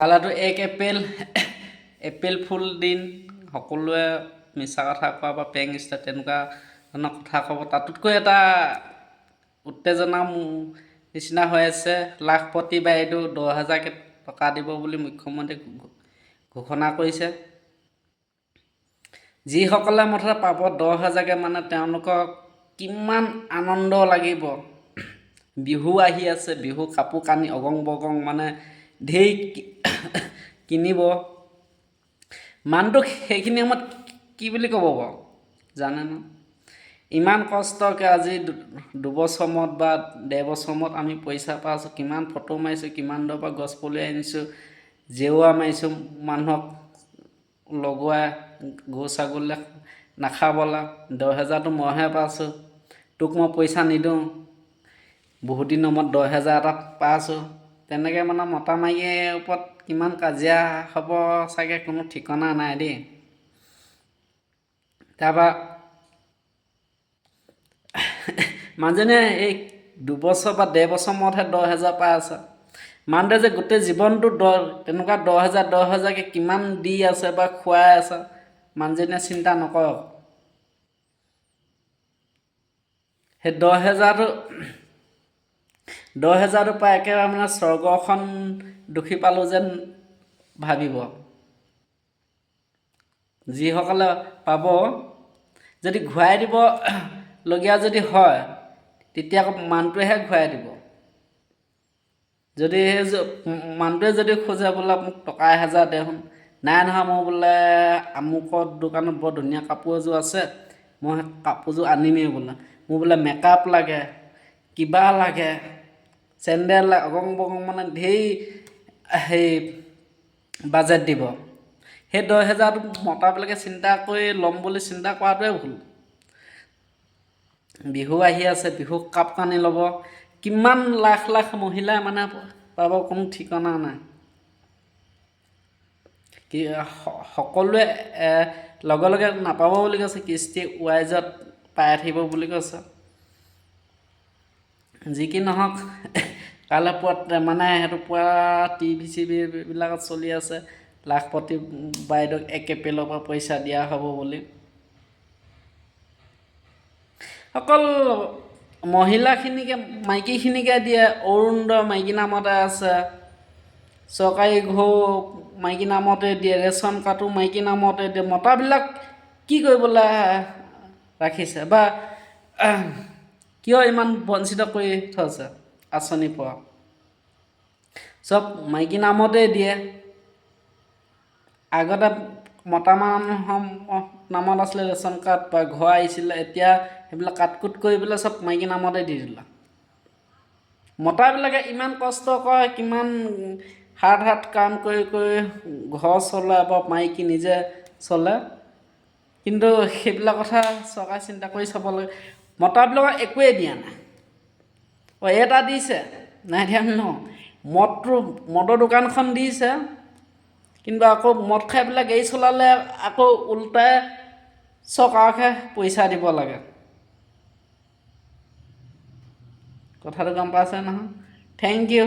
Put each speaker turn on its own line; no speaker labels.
কালাৰটো 1 এপ্ৰিল, এপ্ৰিল ফুল দিন। সকলোৱে মিছা কথা কোৱা বা পেং ষ্টাৰ তেনেকুৱা ধৰণৰ কথা ক'ব। তাতোতকৈ এটা উত্তেজনা নিচিনা হৈ আছে। লাখপতি বাইদেউ 10 হাজাৰকৈ টকা দিব বুলি মুখ্যমন্ত্ৰীয়ে ঘোষণা কৰিছে। যিসকলে মুঠতে পাব 10 হাজাৰকৈ, মানে তেওঁলোকক কিমান আনন্দ লাগিব। বিহু আহি আছে, বিহু কাপোৰ কানি অগং বগং মানে ধেৰ কিনিব। মানুহটোক সেইখিনি সময়ত কি বুলি ক'ব বাৰু জানে ন? ইমান কষ্টকৈ আজি 2 বছৰ মূৰত বা ডেৰ বছৰ মূৰত আমি পইচা পাইছোঁ, কিমান ফটো মাৰিছোঁ, কিমান দূৰৰ পৰা গছ পুলি আনিছোঁ, জেওৰা মাৰিছোঁ মানুহক লগোৱাই গৰু ছাগলীয়ে নাখাবলৈ, 10 হেজাৰটো মইহে পাইছোঁ, তোক মই পইচা নিদিওঁ, বহুত দিনৰ মূৰত 10 হেজাৰ এটা পাইছোঁ। তেনেকৈ মানে মতা মাইকীৰ ওপৰত কিমান কাজিয়া হ'ব চাগে, কোনো ঠিকনা নাই দেই। তাৰপৰা মানুহজনীয়ে এই 2 বছৰ বা ডেৰ বছৰ মূৰতহে 10 হেজাৰ পাই আছে। মানুহটোৱে যে গোটেই জীৱনটো তেনেকুৱা 10 হেজাৰ 10 হেজাৰকৈ কিমান দি আছে বা খুৱাই আছে, মানুহজনীয়ে চিন্তা নকৰক। সেই 10 হেজাৰটো পাই একেবাৰে মানে স্বৰ্গখন দুখী পালোঁ যেন ভাবিব। যিসকলে পাব, যদি ঘূৰাই দিব লগীয়া যদি হয়, তেতিয়া আকৌ মানুহটোৱেহে ঘূৰাই দিব। যদি সেই মানুহটোৱে যদি খোজে বোলে মোক টকা 1000 দেচোন, নাই নহয় মোৰ বোলে আমুকত দোকানত বৰ ধুনীয়া কাপোৰ এযোৰ আছে, মই সেই কাপোৰযোৰ আনিমেই বোলে, মোৰ বোলে মেকআপ লাগে, কিবা লাগে, চেণ্ডেল লাগে, অগং বগং মানে ধেৰ সেই বাজেট দিব। সেই 10 হেজাৰটো মতাবিলাকে চিন্তা কৰি ল'ম বুলি চিন্তা কৰাটোৱে ভুল। বিহু আহি আছে, বিহু কাপোৰ কানি ল'ব। কিমান লাখ লাখ মহিলাই মানে পাব কোনো ঠিকনা নাই। কি সকলোৱে লগে লগে নাপাব বুলি কৈছে, কিস্তি ৱাইজত পাই থাকিব বুলি কৈছে। যি কি নহওক, কাইলৈ পুৱাত মানে সেইটো পূৰা টিভি চিভিবিলাকত চলি আছে, লাখপতি বাইদেউক 1 এপ্ৰিলৰ পৰা পইচা দিয়া হ'ব বুলি। অকল মহিলাখিনিকে মাইকীখিনিকে দিয়ে। অৰুণোদয় মাইকী নামতে আছে, চৰকাৰী ঘৰ মাইকী নামতে দিয়ে, ৰেচন কাৰ্ডো মাইকী নামতে দিয়ে। মতাবিলাক কি কৰিবলৈ ৰাখিছে বা কিয় ইমান বঞ্চিত কৰি থৈছে আঁচনিৰ পৰা? চব মাইকী নামতেই দিয়ে। আগতে মতা মানুহৰ নামত আছিলে ৰেচন কাৰ্ড বা ঘৰ আহিছিলে, এতিয়া সেইবিলাক কাট কুট কৰি পেলাই চব মাইকী নামতে দি দিলে। মতাবিলাকে ইমান কষ্ট কৰে, কিমান হাৰ্ড হাৰ্ড কাম কৰি কৰি ঘৰ চলায় বা মাইকী নিজে চলে, কিন্তু সেইবিলাক কথা চৰকাৰে চিন্তা কৰি চাব লাগে। মতাবিলাকক একোৱেই দিয়া নাই। অঁ, এটা দিছে, নাই দিয়া নহয়, মদৰ দোকানখন দিছে, কিন্তু আকৌ মদ খাই পেলাই গাড়ী চলালে আকৌ ওল্টাই চৰকাৰকহে পইচা দিব লাগে। কথাটো গম পাইছে নহয়? Thank U.